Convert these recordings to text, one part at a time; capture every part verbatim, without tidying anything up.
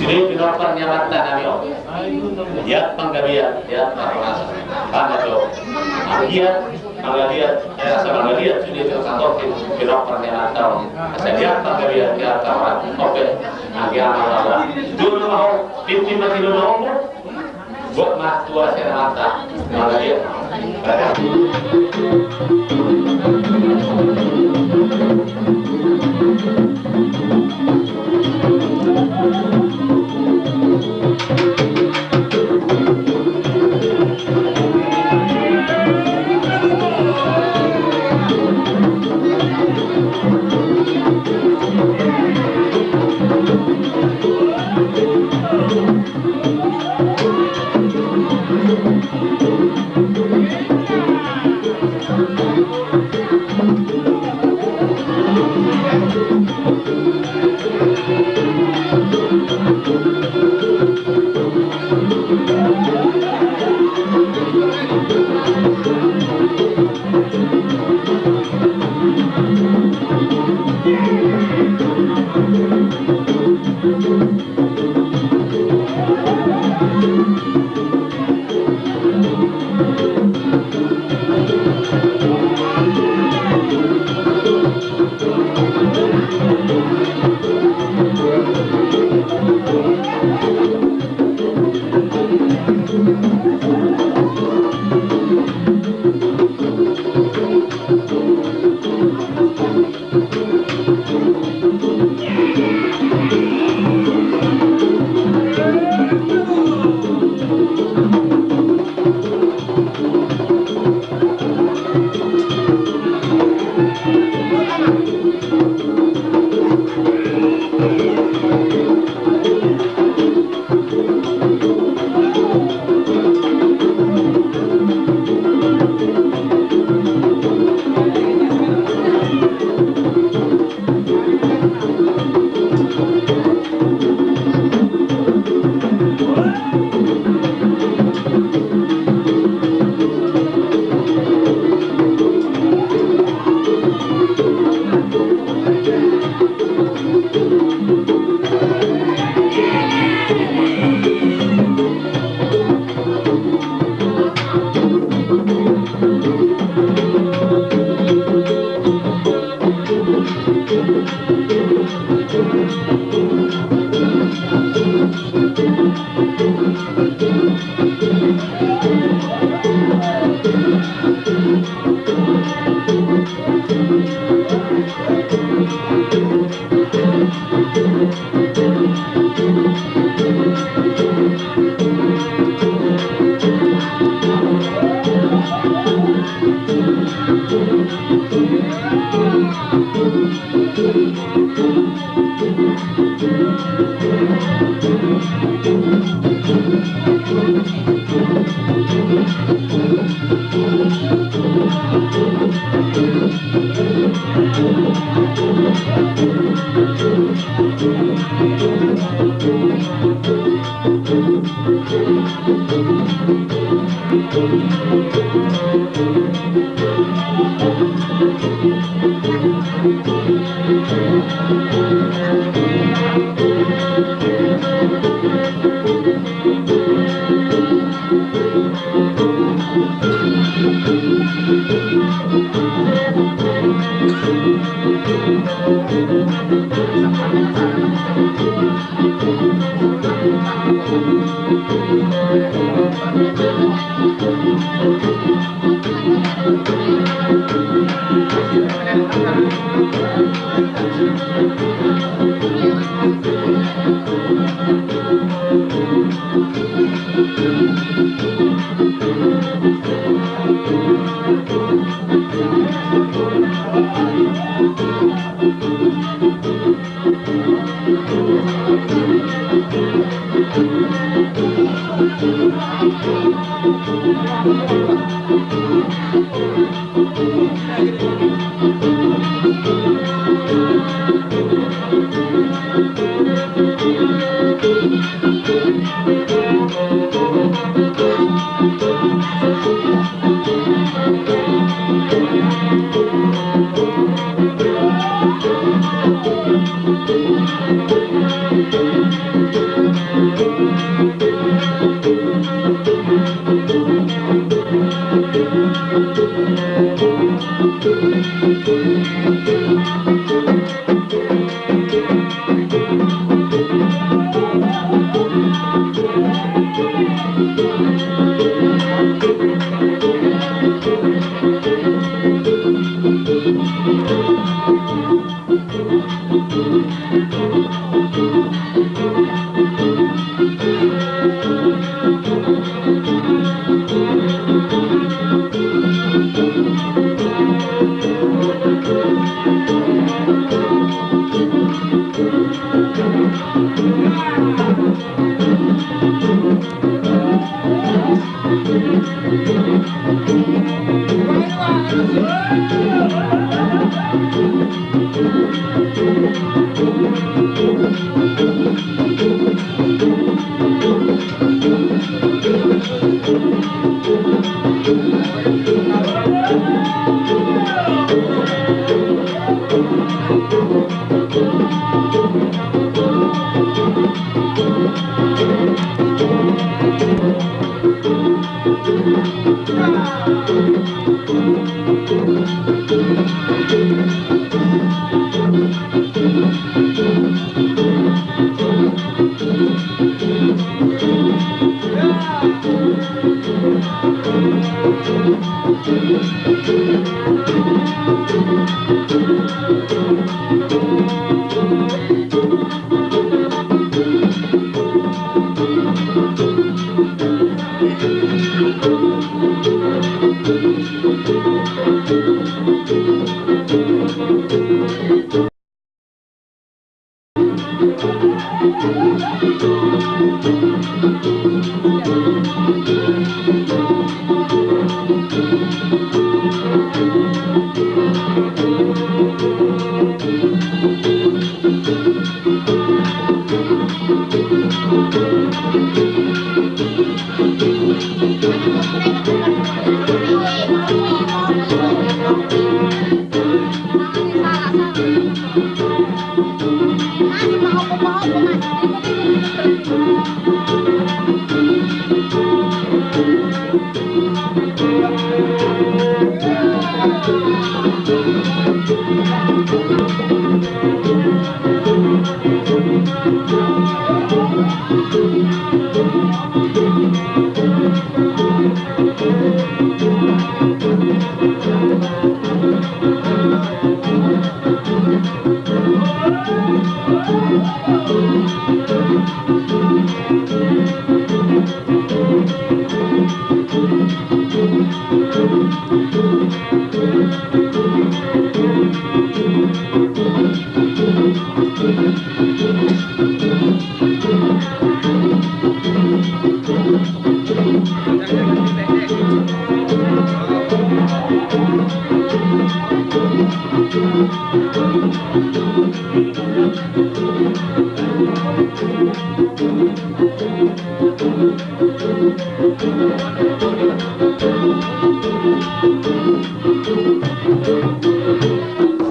Di pinompar ni amanta nami on. Dia panggabean, dia panggabean. Karena tu dia panggabean, eh, asa panggabean sudah itu satu pinompar ni amanta on. Asa dia panggabean, dia panggabean. Oke. Nah, dia malah. Dulu mau pimpin mati dulu mau. Buat mas tua saya mata. Malah dia.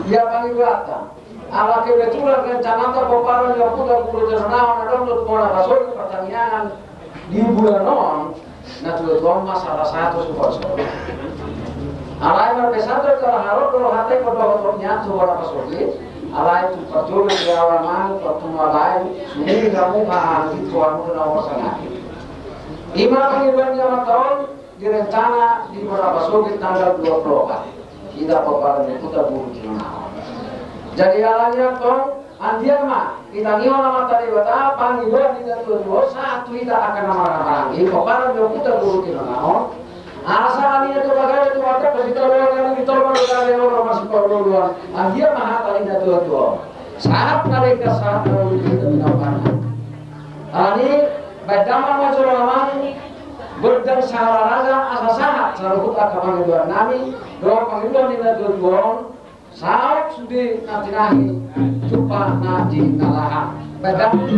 Ia pangidoanta, ala kebetulan rencananta pomparan ni ompunta Guru Tirta Naho on adong do tu Muara Pasogit partangiangan di bulan on, na tuatua on ma salah satu sponsor. Alai marpesan do jala haroro do hata i, dohot nian tu Muara Pasogit, alai tu parjolo di awan nang partumbuan lain, sumuni hamu pahanggit tu hamu na parsangapon. I ma pangidoan ni amanta on, direncana di Muara Pasogit tanggal dua puluh opat. Hita pomparan ni ompunta Guru Tirta Naho on. Jadi alani i antong, andigan ma ditangihon Amanta Debata pangidoan ni natuatua on sahat tu hita angka na marhahamaranggi pomparan ni ompunta Guru Tirta Naho on. Asa alani i antong, bagada tu hata pasitoloan, alani i tolma do gabe olo masipaolooloan. Andigan ma hata ni natuatua on. Sahat na denggan, sahat na uli, hita binapangan. Alani i, baen damang ma jolo amang gondang sahala raja asa sahat saluhut angka pangidoan nami dohot pangidoan ni natuatua on, saut sude na tinahi, jumpa na jinalahan. Baen damang.